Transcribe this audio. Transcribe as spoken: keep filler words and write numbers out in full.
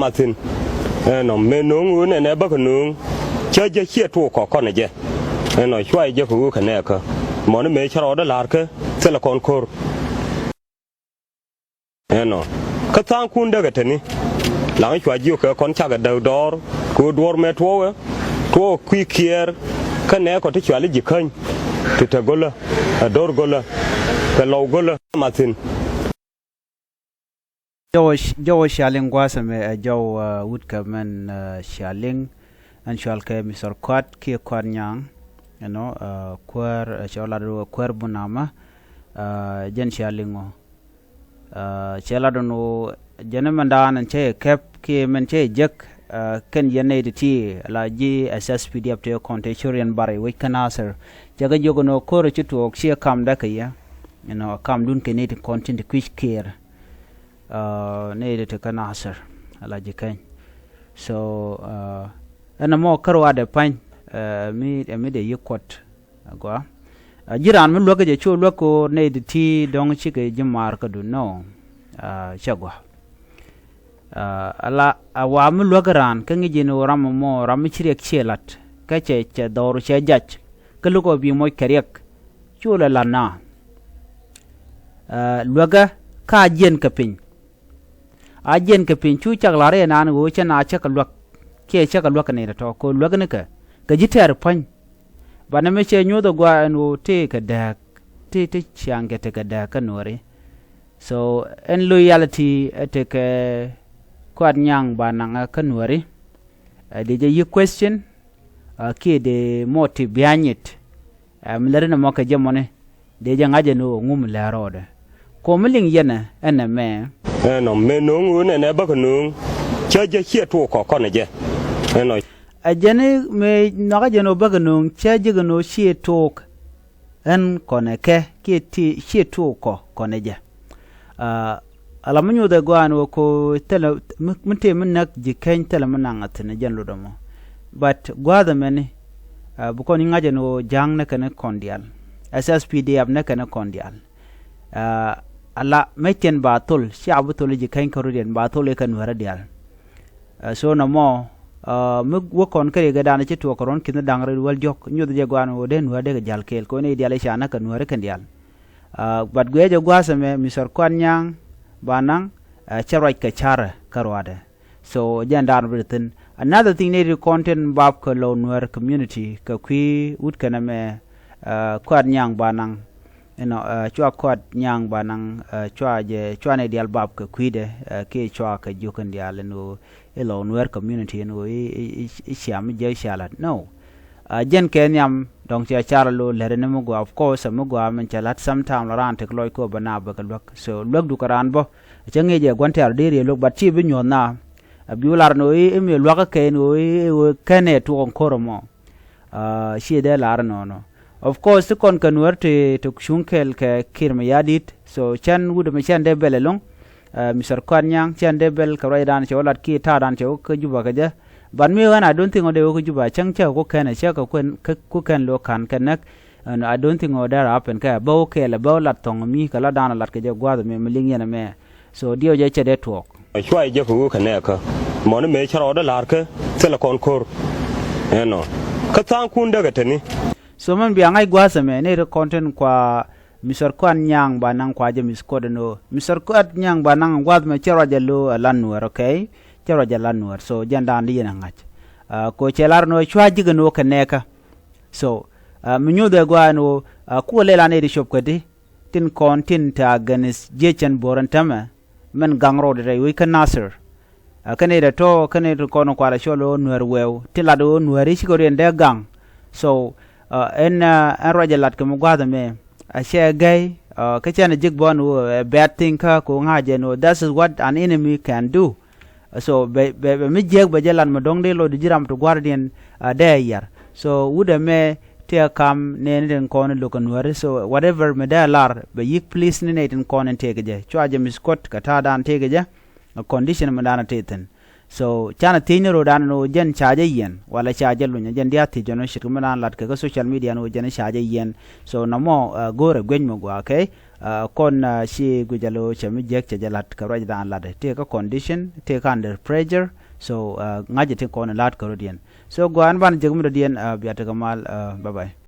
Mathin. Ɛnɔ mëë no̱o̱ŋ ɣöö nɛnɛ bäkɛ no̱o̱ŋ. Cä jɛ ciɛ tuɔɔk kɔ kɔnɛ jɛ. Ɛnɔ cuay jɛ kɛ ɣöö kɛ nɛɛkä. Mɔni mëë cä rɔɔdä la̱rkä thilɛ kɔn ko̱r. Ɛnɔ kä tha̱a̱ŋkun däkɛ teni. Laŋ cua jiök kɛ kɔn cakɛ däk dɔɔr kɛ ɣöö duɔ̱ɔ̱r mɛ tuɔɔkɛ. Tuɔɔkɛ kui̱ kiɛɛr. Kä nɛɛkɔ ti cuali ji̱ käny. Ti te go̱lä. Ɛ do̱r go̱lä. Kɛ lɔw go̱lä. Mathin. Jɔwä, jɔwä Cialiŋ gua̱a̱th ɛmɛ ɛ jɔw, uh, wut kɛ mɛn, uh, Cialiŋ. Ɛn cual kɛ Mister Kuat kiɛ Kuat Nyaŋ. Ɛnɔ, uh, kuäär, uh, cɛ lat ru kuäär bunamä. Uh, jɛn Cialiŋ ɔ. Uh, cɛ lat ru jɛn mɛn daan ɛn cɛ kɛp kiɛ mɛn cɛ jek. Uh, kɛn yɛn nɛy ti ti la ji̱ S S P D F ti kɔn ti curian bari wec kä Nasir. Cɛ kɛ jiök ɛn ɣöö ko̱r ci tuɔɔk ciɛ kamdä kɛ yɛ. Ɛnɔ kamdun kɛ nɛy ti kɔn tin ti kui̱c kiɛɛr. Uh, nɛy ti ti kä Nasir ala ji̱ keny. So, uh, ɛn ɛmɔ kä ruaadɛ pa̱ny, uh, mi, mi dee yi kuɔt. Agua. Uh, ji̱ raan mi luäk jɛ cu luäk ko̱r nɛy ti ti dɔ̱ŋ cikɛ ji̱ maar kädu nɔ. Uh, cɛ gua. Uh, ala a wa mi luäk raan kä ŋi̱c in ɣöö ram ɛmɔ ram mi ci riɛk ciɛ lat. Kä cɛ, cɛ dhɔr cɛ jac. Kä lukɔ bi moc kɛ riɛk. Cu lɛ lat na. Uh, luäkä ka jiɛn kɛ piny. A jiɛn kɛ piny cu cak la̱r inan ɣöö cä na cä kɛ luäk. Kiɛ cä kɛ luäk kɛ nɛy tɔ̱tɔ̱ kɛ luäk ni kɛ kɛ ji̱ tɛɛr pua̱ny. Banɛ mi cɛ nyuɔ̱th agua ɛn ɣöö tëë kɛ dääk. Tëë ti ciaŋ kɛ tekɛ dääk kä nuääri. So ɛn loyalty ɛ tekɛ Kuat Nyaŋ ba naŋ kä nuääri. Ɛ dee jɛ yi question. Ɛ kiɛ dee motive behind it. Ɛ mi lät ni mɔ kɛ jɛ mɔni. Dee jɛ ŋa̱c ɛn ɣöö ŋum lɛ rɔɔdɛ. Kuɔm mi liŋ yɛn ɛ ɛn ɛmɛ. Ɛnɔ mëë no̱o̱ŋ ɣöö nɛnɛ bäkɛ no̱o̱ŋ. Cä jɛ ciɛ tuɔɔk kɔ kɔnɛ jɛ. Ɛnɔ. Ɛ jɛn mëë nhɔakä jɛn ɣöö bäkɛ no̱o̱ŋ cä jek ɛn ɣöö ciɛ tuɔɔk. Ɛn kɔnɛ kɛ kiɛ ti ciɛ tuɔɔk kɔ kɔnɛ jɛ. Aa, ala mi nyuuth ɛ gɔaa ɛn ɣöö ko thilɛ mi, mi tëë mi näk ji̱ keny thilɛ mi naŋ a thi̱n ɛ jɛn lotdɛ mɔ. But gua̱a̱th ɛmɛni, aa, bi kɔn i̱ ŋa̱c ɛn ɣöö ja̱a̱ŋ nɛ kɛn kɔn diaal. S S P D F nɛ kɛn kɔn diaal. Aa, ala mec tiɛn ba thol, cia bi thol i̱ ji̱ keny kärɔ̱diɛn ba thol i̱ kɛ nuäärä diaal. Aa, so nɔmɔ, aa, mi wä kɔn kä riɛkɛ danɛ ci tuɔɔk kɛ ruɔ̱n ki̱n da̱ŋ rɛy wäl diɔ̱k, nyuth jɛ gɔaa ɛn ɣöö dee nuäär dee kɛ ja̱l kɛɛl, kɛ ɣöö nɛy diaal i̱ ca näk kɛ nuäärä kɛn diaal. Aa, but guiɛ jɛ gua̱a̱th ɛmɛ, Mister Kuat Nyaŋ, ba naŋ, aa, cä ruac kɛ carɛ kä ruaadɛ. So, jɛn da̱a̱n bi thi̱n. Another thing nɛy ti kɔn tin bap kɛ lo̱w nuäär community, kɛ kui̱ wut kɛn ɛmɛ, aa, Kuat Nyaŋ ba naŋ. Inɔ, aa, cua Kuat Nyaŋ ba naŋ, aa, cua jɛ, cua nɛy diaal bap kɛ kui̱dɛ, aa, kiɛ cua kɛ jiök kɛn diaal ɛn ɣöö i̱ lo̱w nuäär community ɛn ɣöö i̱, i̱, i̱, i̱ ciam i̱ jɛ i̱ cia la̱t. No. Aa, jɛn kɛ nhiam dɔ̱ŋ cɛ car lo̱ lɛr ni mi gɔaa, of course, mi gɔaa min cɛ la̱t sometime la raan tek lɔc kɔ bɛ na bɛ kɛ luäk. So luäk dukɛ raan bä. Cä ŋi̱i̱c ɛ gua̱n tɛ̈r dee riee luäk, but ci bi nyuɔ̱th na. A bi wä lar ni ɣöö i̱, i̱ mi luäk kä kɛn ɣöö i̱, i̱ ɣöö kɛn ɛ tuɔɔk in ko̱r ɛmɔ. Aa, ci dee lar nɔnɔ. Of course, ti kɔn kɛ nuäär ti, ti cuŋ kɛɛl kɛ Kiir Mayardit. So cɛn wut ɛmɛ cɛn dee bɛl ɛlɔ̱ŋ. Aa, Mister Kuat Nyaŋ cɛn dee bɛl kɛ ruacdan cɛ wä lat kiɛ ta̱a̱dan cɛ wä kä Juba kɛ jɛ. But mi ɣän, I don't think ɣän dee wä kä Juba, cäŋ cä kɛ ku kɛn ɛ, cä kɛ ku kɛn, kɛ ku kɛn lo̱ ka̱n kɛ näk. And I don't think ɣän dee rap ɛn kɛ bä wä kɛɛl ɛ bä wä lat thɔ̱ŋ mi kɛ lat dan lat kɛ jɛ gua̱a̱th ɛmɛ mi liŋ yɛn ɛmɛ. So diɛw jɛ cɛ dee tuɔɔk. Cuay jɛ kɛ ɣöö kɛ nɛɛkä. Mɔni mëë cä rɔɔdä la̱rkä thilɛ kɔn ko̱r. Ɛnɔ. Kä tha̱a̱ŋkun däkɛ teni. So mɛn bia ŋa̱c gua̱a̱th ɛmɛ ni ri kɔn tin kua Mister Kuat Nyaŋ ba naŋ kua jɛ Mister Kuat ɛn ɣöö Mister Kuat Nyaŋ ba naŋ gua̱a̱th ɛmɛ cä ruac ɛ lo̱ ɛ lan nuäär, okay? Cä ruac ɛ lan nuäär. So jɛn da̱a̱n di yɛn ɛ ŋa̱c. Aa, ko cɛ lar ɛn ɣöö cua ji̱k ɛn ɣöö kɛ nɛɛkä. So, aa, mi nyuuth ɛ gɔaa ɛn ɣöö, aa, kuɔ lɛl an ɛ di cop kädi. Tin kɔn tin te against jiecɛn bo̱r ɛn tämɛ. Mɛn gaŋ rɔɔdɛ rɛy wec kä Nasir. Aa, kɛn i̱ rɛ tɔ̱, kɛn i̱ rɛ kɔn kualɛ cɔl ɣöö nuäär wɛɛw. Tin lat ɣöö nuääri cikɛ riɛn dee gaŋ. So, aa, ɛn, aa, ɛn ruac ɛ lat kɛ mi gua̱a̱th ɛmɛ. A cɛ gɛy, aa, kä cɛn ɛ ji̱k bɔn ɣöö ɛ bad thing kä ko ŋa̱c ɛn ɣöö that is what an enemy can do. So bɛ, bɛ, bɛ mi jiääk bɛ jɛ lat mi dɔ̱ŋ dee lɔcdu ji̱ ram ti gua̱rdiɛn, aa, dee a yiar. So wut ɛmɛ ti a kam nɛɛni tin kɔn lo̱k kɛ nuääri. So whatever mi dee a lar bɛ yi̱k please ni nɛy tin kɔn in tëëk jɛ. Cua jɛ Mister Kuat kɛ ta̱a̱dan tëëk jɛ. Ɛ condition mi dan a tëë thi̱n. So canɛ thiec ni ro̱o̱dan ni ɣöö jɛn ca jɛ yiɛn wala ca jɛ luny, ɛ jɛn diaal thiec jɔn ɣöö ce̱tkɛ mi dan lat kɛ kä social media ni ɣöö jɛn ca jɛ yiɛn. So nɔmɔ, aa, go̱o̱rɛ guiec mi gɔaa, okay? Kɔn ci guic alo cɛ mi jiäk cɛ jɛ la̱t kɛ ruacdan latdɛ tëë kä condition tëë kä under pressure. So ŋa̱cɛ ti kɔn la̱t kärɔ̱diɛn. So gua̱a̱n ban jek mi dɔ̱diɛn. Bia tekɛ mal. Bye bye.